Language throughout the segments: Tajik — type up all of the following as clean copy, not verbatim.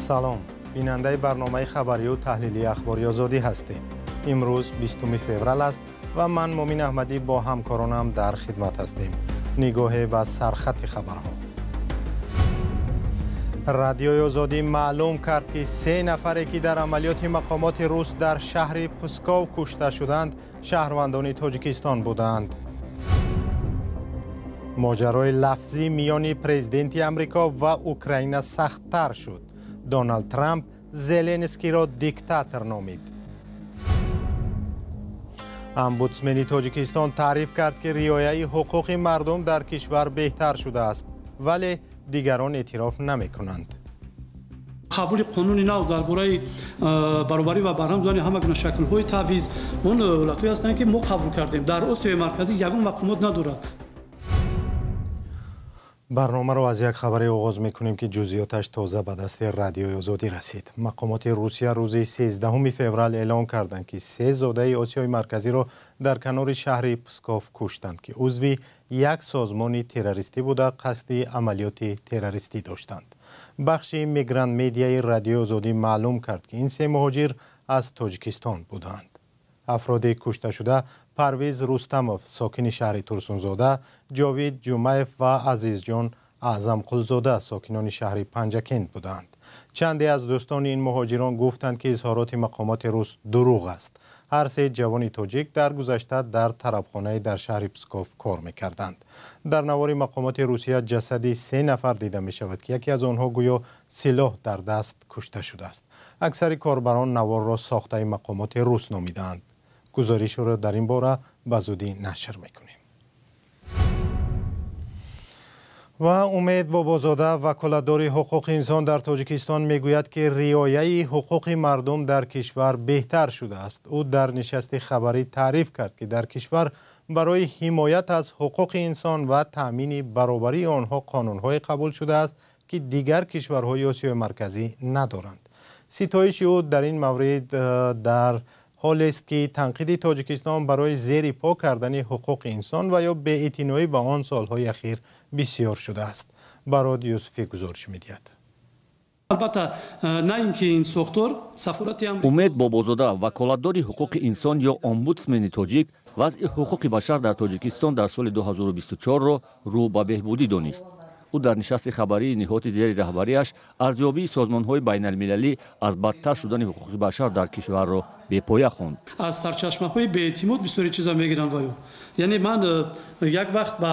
Салом, бинандаи барномаи хабарию таҳлилии Ахбори Озодӣ ҳастем. Имрӯз 20 феврал аст ва ман, Мумин Аҳмадӣ, бо ҳамкоронам дар хидмат ҳастем. Нигоҳе ба сархати хабарҳо. Радиои Озодӣ маълум кард, ки се нафаре, ки дар амалиёти мақомоти рус дар шаҳри Псков кушта шуданд, шаҳрвандони Тоҷикистон буданд. Моҷарои лафзӣ миёни президенти Амрико ва Украина сахттар шуд. Доналд Трамп Зеленскийро диктатор номид. Омбудсмени Тоҷикистон таъриф кард, ки риояи ҳуқуқи мардум дар кишвар беҳтар шудааст, вале дигарон эътироф намекунанд. Қабули қонуни нав дар бораи баробарӣ ва барҳам додани ҳама гуна шаклҳои табъиз, он ҳолатҳое ҳастанд, ки мо қабул кардем. Дар Осиёи Марказӣ ягон мақомот надорад. Барномаро аз як хабаре оғоз мекунем, ки ҷузъиёташ тоза ба дасти Радиои Озодӣ расид. Мақомоти Русия рӯзи 13 феврал эълон карданд, ки се зодаи Осиёи Марказиро дар канори шаҳри Псков куштанд, ки узви як созмони террористӣ буда, қасди амалиёти террористӣ доштанд. Бахши Мигрант Медиаи Радиои Озодӣ маълум кард, ки ин се муҳоҷир аз Тоҷикистон буданд. Афроди кушташуда Парвиз Рустамов, сокини шаҳри Турсунзода, Ҷовид Ҷумаев ва Азизҷон Аъзамқулзода, сокинони шаҳри Панҷакент буданд. Чанде аз дӯстони ин муҳоҷирон гуфтанд, ки изҳороти мақомоти рус дурӯғ аст. Ҳар се ҷавони тоҷик дар гузашта дар тарабхонае дар шаҳри Псков кор мекарданд. Дар навори мақомоти Русия ҷасади се нафар дида мешавад, ки яке аз онҳо гӯё силоҳ дар даст кушта шудааст. Аксари корбарон наворро сохтаи мақомоти рус номидаанд. Гузоришро дар ин бора ба зудӣ нашр мекунем. Ва Умед Бобозода, ваколатдори ҳуқуқи инсон дар Тоҷикистон, мегӯяд, ки риояи ҳуқуқи мардум дар кишвар беҳтар шудааст. Ӯ дар нишасти хабарӣ таъриф кард, ки дар кишвар барои ҳимоят аз ҳуқуқи инсон ва таъмини баробарии онҳо қонунҳое қабул шудааст, ки дигар кишварҳои Осиёи Марказӣ надоранд. Ситоиши ӯ дар ин маврид дар ҳолест, ки танқиди Тоҷикистон барои зери по кардани ҳуқуқи инсон ва ё беэътиноӣ ба он солҳои ахир бисёр шудааст. Барод Юсуфӣ гузориш медиҳад. Албатта, на ин ки ин сохтор сафорати Умед Бобозода, ваколатдори ҳуқуқи инсон ё омбудсмени тоҷик, вазъи ҳуқуқи башар дар Тоҷикистон дар соли 2024-ро рӯ ба беҳбудӣ донист. Ӯ дар нишасти хабарии ниҳоди зери раҳбарияш арзёбии созмонҳои байналмилалӣ аз бадтар шудани ҳуқуқи башар дар кишварро бепоя хонд. Аз сарчашмаҳои беэътимод бисёри чиза мегиранд ваю. Яъне ман як вақт ба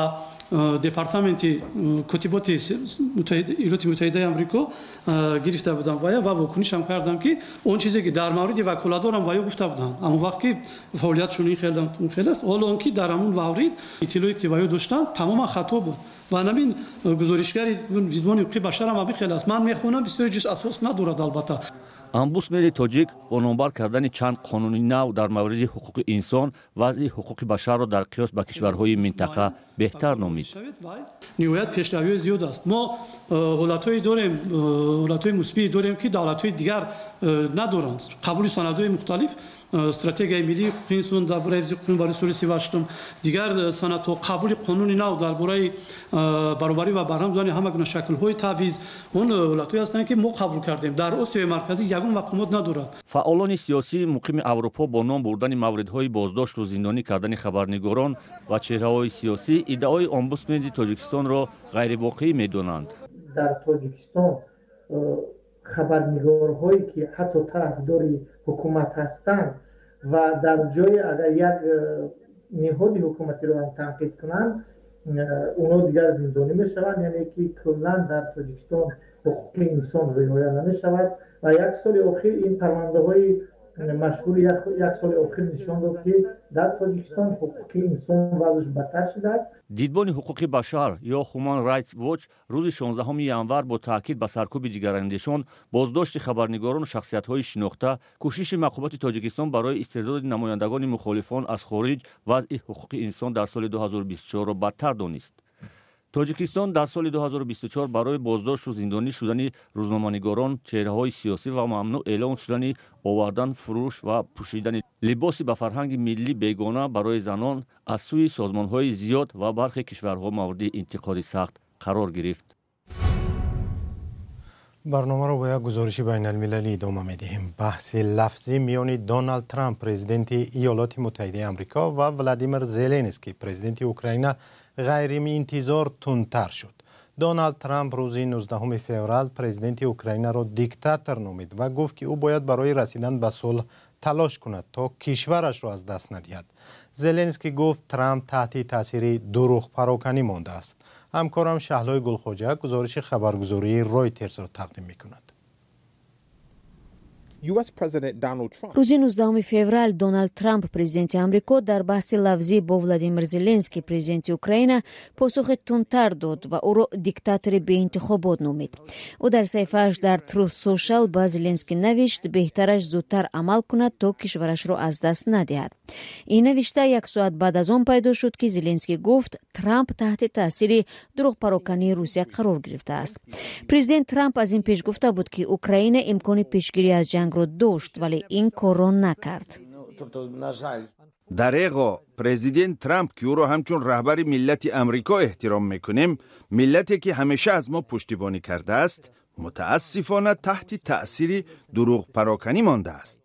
департаменти котиботи Иёлоти Муттаҳидаи Амрико гирифта будам вая ва вокунишам кардам, ки он чизе, ки дар мавриди ваколатдорам ваё гуфта буданд, ҳамон вақт ки фаъолиятшон ин хел, он хел аст, ҳоло он ки дар ҳамон маврид иттилоe ки ваё доштанд, тамоман хато буд. Ва ҳамин гузоришгари Дидбони ҳуқуқи башарам ҳамин хел аст. Ман мехонам, бисёри чиз асос надорад, албатта. Омбудсмени тоҷик бо номбар кардани чанд қонуни нав дар мавриди ҳуқуқи инсон вазъи ҳуқуқи башарро дар қиёс ба кишварҳои минтақа беҳтар номид. Ниҳоят пешравиҳои зиёд аст. Мо ҳолатҳое дорем, ҳолатҳои мусбие дорем, ки давлатҳои дигар надоранд. Қабули санадҳои мухталиф, Стратегияи миллии ҳуқуқи инсон дар бораи ҳифзи ҳуқуқи барои соли 38-ум, дигар санадҳо, қабули қонуни нав дар бораи баробарӣ ва барҳам додани ҳама гуна шаклҳои табъиз, он ҳолатҳое ҳастанд, ки мо қабул кардем. Дар Осиёи Марказӣ ягон мақомот надорад. Фаъолони сиёсии муқими Аврупо бо ном бурдани мавридҳои боздошту зиндонӣ кардани хабарнигорон ва чеҳраҳои сиёсӣ иддаои омбудсмени Тоҷикистонро ғайривоқеӣ медонанд. Дар Тоҷикистон хабарнигорҳое, ки ҳатто тарафдори ҳукумат ҳастанд ва дар ҷое агар як ниҳоди ҳукуматиро ҳам танқид кунанд, онҳо дигар зиндонӣ мешаванд. Яъне ки куллан дар Тоҷикистон ҳуқуқи инсон риоя намешавад. Ва як соли охир ин парвандаҳои машҳури як соли охир нишон дод, ки дар Тоҷикистон ҳуқуқи инсон вазъаш бадтар шудааст. Дидбони ҳуқуқи башар ё Human Rights Watch рӯзи 16 январ бо таъкид ба саркӯби дигарандешон, боздошти хабарнигорону шахсиятҳои шинохта, кӯшиши мақомоти Тоҷикистон барои истирдоди намояндагони мухолифон аз хориҷ вазъи ҳуқуқи инсон дар соли 2024-ро бадтар донист. Тоҷикистон дар соли 2024 барои боздошту зиндонӣ шудани рӯзноманигорон, чеҳраҳои сиёсӣ ва мамнӯъ эълон шудани овардан, фурӯш ва пӯшидани либоси ба фарҳанги миллӣ бегона барои занон аз сӯи созмонҳои зиёд ва бархе кишварҳо мавриди интиқоди сахт қарор гирифт. Барномаро бо як гузориши байналмилалӣ идома медиҳем. Баҳси лафзӣ миёни Доналд Трамп, президенти Иёлоти Муттаҳидаи Амрико, ва Владимир Зеленский, президенти Украина, ғайриинтизор тундтар шуд. Доналд Трамп рӯзи 19 феврал президенти Украинаро диктатор номид ва гуфт, ки ӯ бояд барои расидан ба сулҳ талош кунад, то кишварашро аз даст надиҳад. Зеленский гуфт, Трамп таҳти таъсири дурӯғпароканӣ мондааст. Ҳамкорам Шаҳлои Гулхоҷа гузориши хабаргузории Ройтерсро тақдим мекунад. Рӯзи 19 феврал Доналд Трамп, президенти Амрико, дар баҳси лафзӣ бо Владимир Зеленский, президенти Украина, посухи тундтар дод ва ӯро диктатори беинтихобот номид. Ӯ дар саҳифааш дар Truth Social ба Зеленский навишт, беҳтараш зудтар амал кунад, то кишварашро аз даст надиҳад. Ин навишта як соат баъд аз он пайдо шуд, ки Зеленский гуфт, Трамп таҳти таъсири дурӯғпарокании Русия қарор гирифтааст. Президент Трамп аз ин пеш гуфта буд, ки Украина имкони пешгирӣ аз ҷангро дошт, вале ин корро накард. Дареғо, президент Трамп, ки ӯро ҳамчун раҳбари миллати Амрико эҳтиром мекунем, миллате ки ҳамеша аз мо пуштибонӣ кардааст, мутаассифона таҳти таъсири дурӯғпароканӣ мондааст.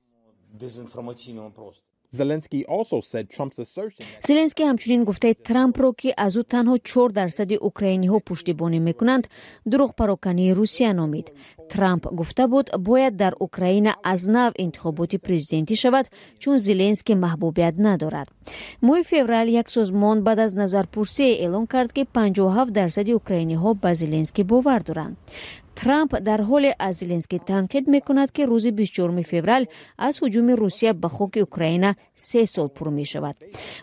Зеленский ҳамчунин гуфтаи Трампро, ки аз ӯ танҳо 4% украиниҳо пуштибонӣ мекунанд, дурӯғпарокании Русия номид. Трамп гуфта буд, бояд дар Украина аз нав интихоботи президентӣ шавад, чун Зеленский маҳбубият надорад. Моҳи феврал як созмон баъд аз назарпурсие эълон кард, ки 57% украиниҳо ба Зеленский бовар доранд. Трамп дар ҳоле аз Зеленский танқид мекунад, ки рӯзи 24 феврал аз ҳуҷуми Русия ба хоки Украина 3 сол пур мешавад.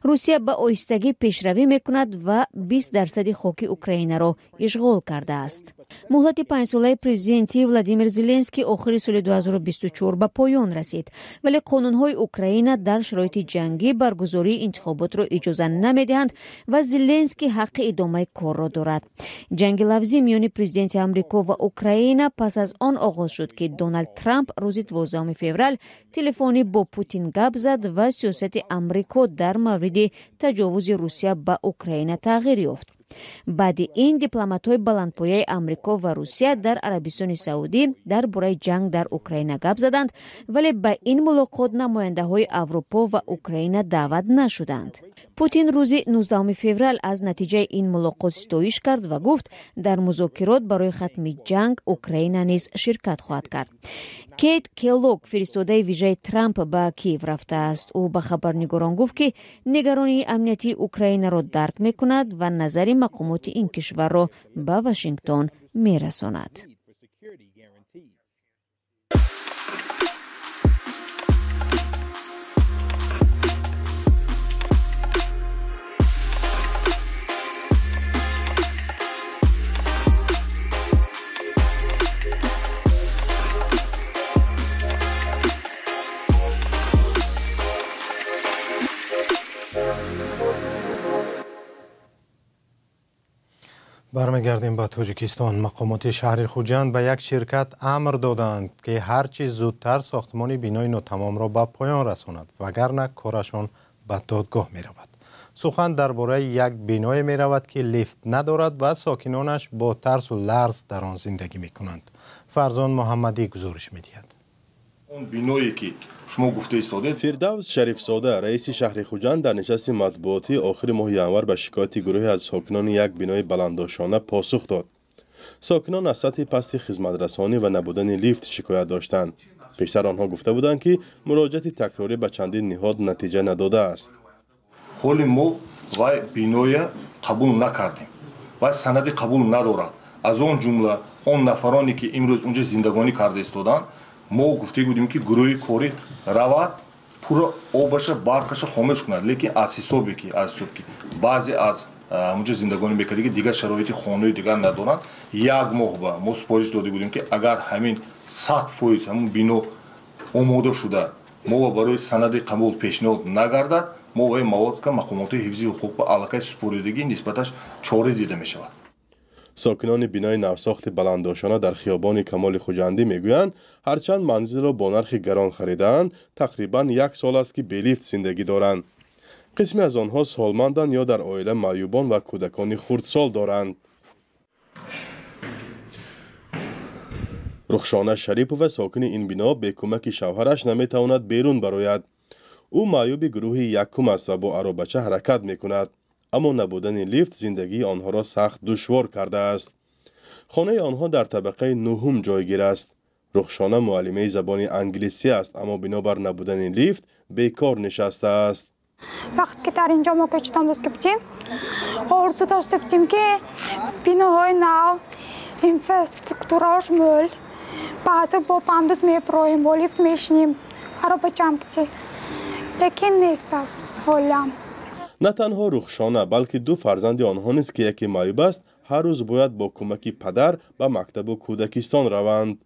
Русия ба оҳистагӣ пешравӣ мекунад ва 20% хоки Украинаро ишғол кардааст. Муҳлати панҷсолаи президентии Владимир Зеленский охири соли 2024 ба поён расид, вале қонунҳои Украина дар шароити ҷангӣ баргузории интихоботро иҷоза намедиҳанд ва Зеленский ҳаққи идомаи корро дорад. Ҷанги лафзӣ миёни президенти Амрико ва Украина пас аз он оғоз шуд, ки Доналд Трамп рӯзи 12 феврал телефонӣ бо Путин гап зад ва сиёсати Амрико дар мавриди таҷовузи Русия ба Украина тағйир ёфт. Баъди ин дипломатҳои баландпояи Амрико ва Русия дар Арабистони Саудӣ дар бораи ҷанг дар Украина гап заданд, вале ба ин мулоқот намояндаҳои Аврупо ва Украина даъват нашуданд. Путин рӯзи 19 феврал аз натиҷаи ин мулоқот ситоиш кард ва гуфт, дар музокирот барои хатми ҷанг Украина низ ширкат хоҳад кард. Кейт Келлог фиристодаи вижаи Трамп ба Киев рафтааст. Ӯ ба хабарнигорон гуфт, ки нигаронии амниятии Украинаро дарк мекунад ва назари мақомоти ин кишварро ба Вашингтон мерасонад. Бармегардем ба Тоҷикистон. Мақомоти шаҳри Хуҷанд ба як ширкат амр доданд, ки ҳарчи зудтар сохтмони бинои нотамомро ба поён расонад, вагарна корашон ба додгоҳ меравад. Сухан дар бораи як биное меравад, ки лифт надорад ва сокинонаш бо тарсу ларз дар он зиндагӣ мекунанд. Фарзон Муҳаммадӣ гузориш медиҳад. Он биное, ки шумо гуфта истодед. Фирдавс Шарифзода, раиси шаҳри Хуҷанд, дар нишасти матбуотӣ охири моҳи январ ба шикояти гурӯҳе аз сокинони як бинои баландошона посух дод. Сокинон аз сатҳи пасти хизматрасонӣ ва набудани лифт шикоят доштанд. Пештар онҳо гуфта буданд, ки муроҷиати такрорӣ ба чандин ниҳод натиҷа надодааст. Ҳоли мо вай биноя қабул накардем, вай санади қабул надорад. Аз он ҷумла он нафароне, ки имрӯз унҷа зиндагонӣ карда истоданд, мо гуфта будем, ки гурӯҳи корӣ равад, пурра обаша, барқаша хомӯш кунад, лекин аз ҳисобе ки баъзе аз ҳамунҷо зиндагонӣ мекардаги дигар шароити хонаи дигар надоранд, як моҳ ба мо супориш дода будем, ки агар ҳамин 100% ҳамун бино омода шуда, мо барои санади қабул пешниҳод нагардад, мо ваи маводка мақомоти ҳифзи ҳуқуқ ба аллакай супоридагӣ нисбаташ чора дида мешавад. Сокинони бинои навсохти баландошона дар хиёбони Камоли Хуҷандӣ мегӯянд, ҳарчанд манзилро бо нархи гарон харидаанд, тақрибан як сол аст, ки белифт зиндагӣ доранд. Қисме аз онҳо солманданд ё дар оила маъюбон ва кӯдакони хурдсол доранд. Рухшона Шарипова, сокини ин бино, бе кӯмаки шавҳараш наметавонад берун барояд. Ӯ маъюби гурӯҳи якум аст ва бо аробача ҳаракат мекунад, аммо набудани лифт зиндагии онҳоро сахт душвор кардааст. Хонаи онҳо дар табақаи нуҳум ҷойгир аст. Рухшона муаллимаи забони англисӣ аст, аммо бинобар набудани лифт бекор нишастааст. Вақте ки дар инҷо мо кӯчидам дошта будем, орзу дошта будем, ки биноҳои нав, инфраструктураош мӯл, баъзо бо пандус меброем, бо лифт мешинем, аробачам кити, лекин нест аст ҳолам. На танҳо Рухшона, балки ду фарзанди онҳо низ, ки яке маъюб аст, ҳар рӯз бояд бо кӯмаки падар ба мактабу кӯдакистон раванд.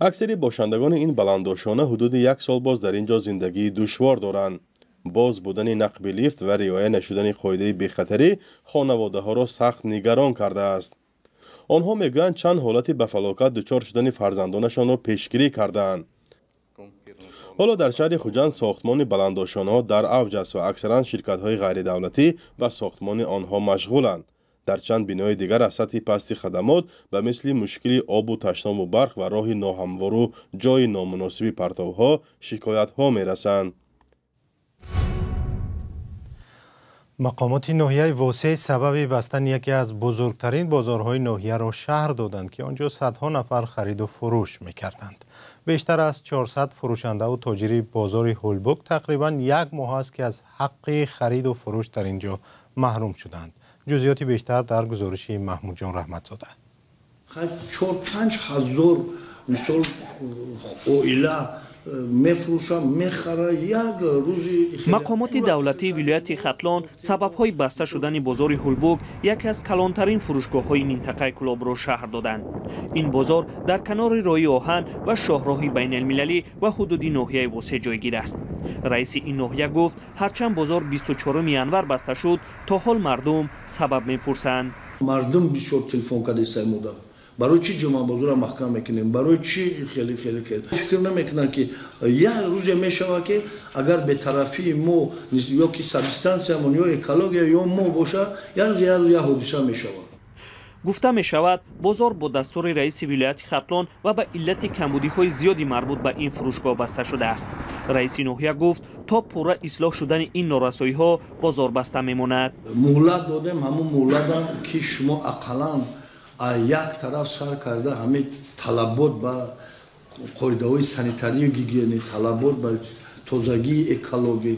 Аксари бошандагони ин баландошона ҳудуди як сол боз дар ин ҷо зиндагии душвор доранд. Боз будани нақби лифт ва риоя нашудани қоидаи бехатарӣ хонаводаҳоро сахт нигарон кардааст. Онҳо мегӯянд, чанд ҳолати ба фалокат дучор шудани фарзандонашонро пешгирӣ кардаанд. Ҳоло дар шаҳри Хуҷанд сохтмони баландошонаҳо дар авҷ аст ва аксаран ширкатҳои ғайридавлатӣ ба сохтмони онҳо машғуланд. Дар чанд бинои дигар аз сатҳи пасти хадамот ба мисли мушкили обу ташнобу барқ ва роҳи ноҳамвору ҷойи номуносиби партовҳо шикоятҳо мерасанд. Мақомоти ноҳияи Восеъ сабаби бастани яке аз бузургтарин бозорҳои ноҳияро шаҳр доданд, ки он ҷо садҳо нафар хариду фурӯш мекарданд. Бештар аз 400 фурӯшандаву тоҷири бозори Ҳулбук тақрибан як моҳ аст, ки аз ҳаққи хариду фурӯш дар ин ҷо маҳрум шуданд. Ҷузъиёти бештар дар гузориши Маҳмудҷон Раҳматзода. 4-5 ҳазор мисол оила мефурӯшам, мехара як рӯзи. Мақомоти давлатии вилояти Хатлон сабабҳои баста шудани бозори Ҳулбук, яке аз калонтарин фурӯшгоҳҳои минтақаи Кӯлобро шаҳр доданд. Ин бозор дар канори роҳи оҳан ва шоҳроҳи байналмилалӣ ва ҳудуди ноҳияи Восеъ ҷойгир аст. Раиси ин ноҳия гуфт, ҳарчанд бозор 24 январ баста шуд, то ҳол мардум сабаб мепурсанд. Мардум бисёр телефон карда мода: барои чӣ ҷумъабозорро маҳкам мекунем, барои чӣ? Хеле хеле хеле фикр намекунанд, ки як рӯзе мешавад, ки агар бетарафии мо ё ки санэпидстансиямон ё экология ё мо боша, як рӯз, як рӯз як ҳодиса мешавад. Гуфта мешавад, бозор бо дастури раиси вилояти Хатлон ва ба иллати камбудиҳои зиёди марбут ба ин фурӯшгоҳ баста шудааст. Раиси ноҳия гуфт, то пурра ислоҳ шудани ин норасоиҳо бозор баста мемонад. Муҳлат додем, ҳамун муҳлатам, ки шумо ақаллан як тараф сар карда ҳамин талабот ба қоидаҳои санитарию гигиенӣ, талабот ба тозагии экологӣ,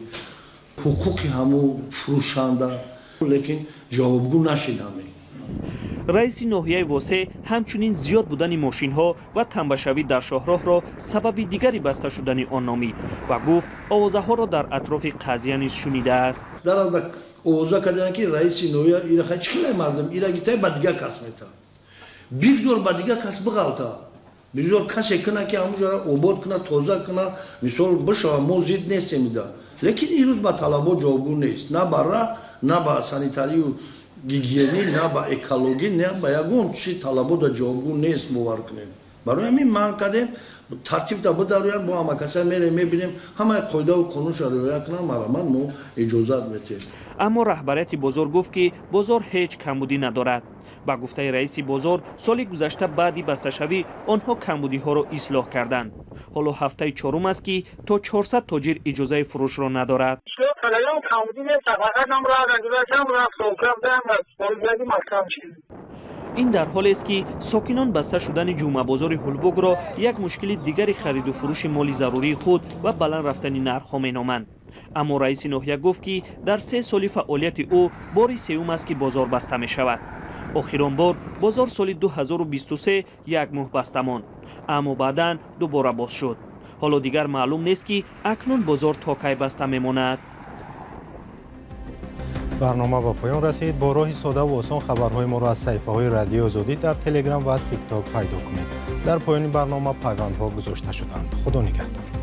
ҳуқуқи ҳамун фурӯшанда, лекин ҷавобгӯ нашид ҳамин. Раиси ноҳияи Восеъ ҳамчунин зиёд будани мошинҳо ва тамбашавӣ дар шоҳроҳро сабаби дигари баста шудани он номид ва гуфт, овозаҳоро дар атрофи қазия низ шунидааст. Дар овоза карданд, ки раиси ноҳия ира чӣ хелай мардум ира гитай ба дигар кас метавад, бигзор ба дигар кас биғалта, бигзор касе кунад, ки ҳамонҷоро обод кунад, тоза кунад, мисол бишава, мо зид нестем ида, лекин ирӯз ба талабот ҷавобгӯ нест, на ба раҳ, на ба санитарию гигиенӣ, на ба экологӣ, на ба ягон чи талабота ҷавобгӯ нест, бовар кунем. Барои ҳамин манъ кардем, тартибта бидароянд, мо ҳама каса мерем, мебинем, ҳамаи қоидаву қонунша риоя кунанд, марҳамат, мо иҷозат метиҳем. Аммо раҳбарияти бозор гуфт, ки бозор ҳеҷ камбудӣ надорад. Ба гуфтаи раиси бозор, соли гузашта баъди басташавӣ онҳо камбудиҳоро ислоҳ карданд. Ҳоло ҳафтаи чорум аст, ки то 400 тоҷир иҷозаи фурӯшро надорад. Ин дар ҳолест, ки сокинон баста шудани ҷумъабозори Ҳулбукро як мушкили дигари хариду фурӯши моли зарурии худ ва баланд рафтани нархҳо меноманд. Аммо раиси ноҳия гуфт, ки дар 3 соли фаъолияти ӯ бори сеюм аст, ки бозор баста мешавад. Охирон бор бозор соли 2023 як моҳ баста монд, аммо баъдан дубора боз шуд. Ҳоло дигар маълум нест, ки акнун бозор то кай баста мемонад. Барнома ба поён расид. Бо роҳи сода ва осон хабарҳои моро аз саҳифаҳои Радиои Озодӣ дар Телеграм ва Тикток пайдо кунед. Дар поёни барнома пайвандҳо гузошта шуданд. Худо нигаҳдор.